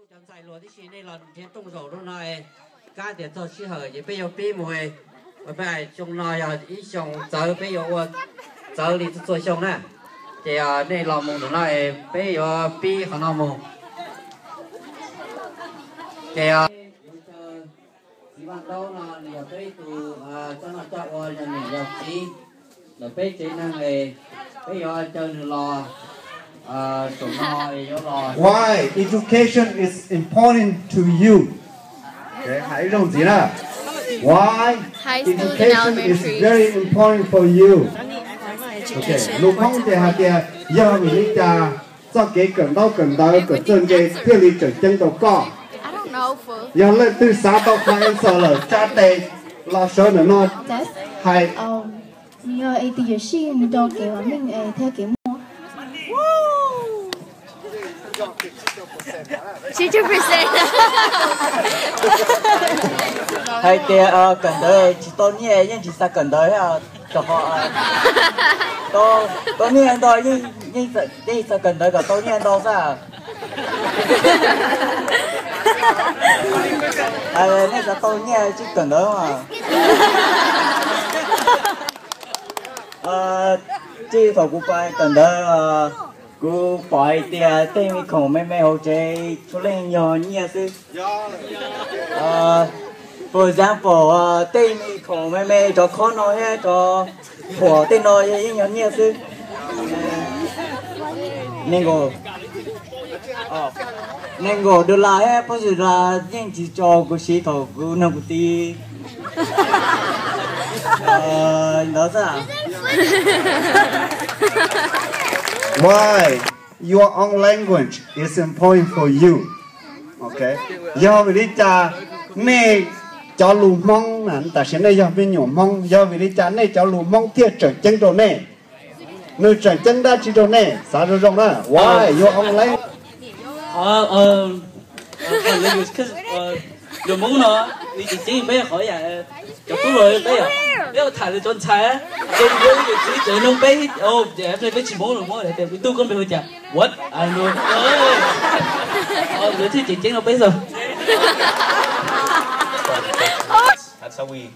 Cov ntxhais hluas tib si nej los nrhiav rooj zaum rau no, kab tias txog sij hawm ces peb yuav pib mus. Peb hais xyoo no yog ib xyoo txawv, peb yuav ua txawv li txhua txhua xyoo na. Ces nej los mus ntawm no, peb yuav pib qhov no mus. Ces txiv Vaj Ntaub no nws yog peb tus coj noj coj ua, yog niam yog txiv ntawm peb tsev neeg, peb yuav caw nws los saum no yuav los. Why education is important to you? Hais ib zaug ntxiv na. Why education is very important for you? Lus Hmoob ces hais tias yog vim li cas txoj kev kawm ntaub kawm ntawv kawm txawj ntse thiaj li tseem ceeb rau koj? Yog leej twg xav tau qhov answer lawm tsa tes los sawv ntawm no hais. Nws yog ib tug yuam sij mus rau kev vam meej thiab kev muaj. Hais tias kawm ntawv tsis tau nyiaj yeej tsis xav kawm ntawv thiab, rau qhov tau nyiaj ntau yeej xav kawm ntawv kom tau nyiaj ntau xwb. Nej xav tau nyiaj tsis kawm ntawv mas. Txij thaum kuv pais kawm ntawv, kuv pom hais tias tej me khoom me me hauv tsev txhua leej yog nyiaj xwb. For example, tej me khoom me me cov khob no thiab cov phuam tej no yeej yog nyiaj xwb. Nees nkaum dollar thiab pab dollar yeej tsis tso kuv siv thaum kuv nrog kuv txiv ntawd xwb. Why your own language is important for you? Yog vim li cas nej cov lus Hmoob na, tam sim nej yog me nyuam Hmoob, yog vim li cas nej cov lus Hmoob thiaj tseem ceeb rau nej? Nws tseem ceeb dab tsi rau nej? Xav zoo zoo na. Why your own language? Lus Hmoob no nws tseem ceeb peb qhov yam cov tub los peb, peb tham lus cov ntxhais ces nws yuav txiv tseem noog peb, peb tsis Hmoob lus Hmoob tias tus tub koj npe hu cas, what, nws thiaj tseem ceeb rau peb xwb. That's how we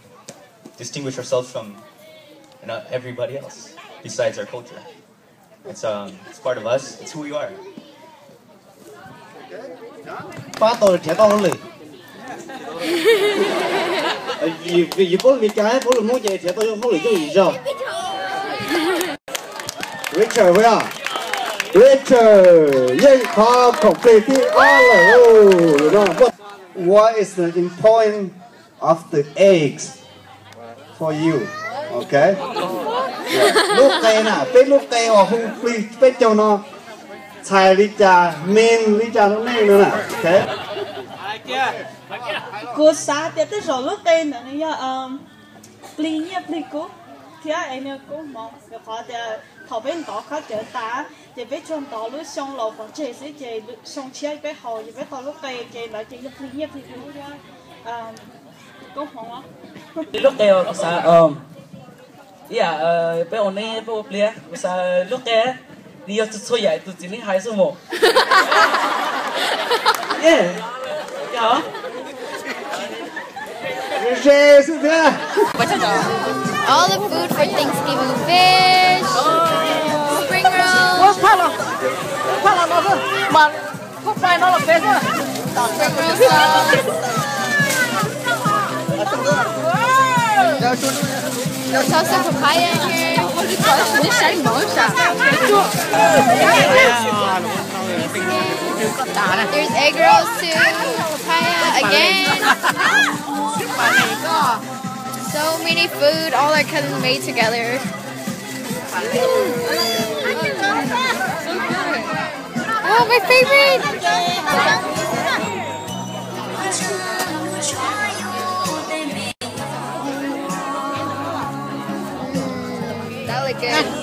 distinguish ourselves from everybody else besides our culture. It's, um, it's part of us. It's who we are. Pab tau nrhiav tau hauj lwm. Yus paub lus Meskas, paub lus Hmoob ces nrhiav tau hauj lwm yooj yim zog. Richard, Richard yeej qhov khoom plig thib ob lawm. What is the important of the eggs for you? Ok. Lub qe na, peb lub qe uas hu plig peb caug no txhais li cas, mean li cas rau nej no na? Ok. Kuv xav tias tej zaum lub qe ntawd nws yog plig nyiaj plig kub thiab es nws kub hmoov, rau qhov tias thaum peb ntov khaub cawv tas ces peb tsuas ntov lub xyoo laus pov tseg xwb ces xyoo tshiab peb haus ces peb tau lub qe ces ntawd ces yog plig nyiaj plig kub thiab kub hmoov. Lub qe uas kuv xav, ib yam peb ua neeb peb ua pliag, kuv xav lub qe nws yog txhua txhua yam tus txiv neeb hais xwb mos. Ze xwb thiab. All the food for Thanksgiving: fish, spring rolls. Spring roll sauce. There's also papaya in here. There's egg rolls too. Papaya again. So many food, all our cousins made together. Oh, my favorite! That look good.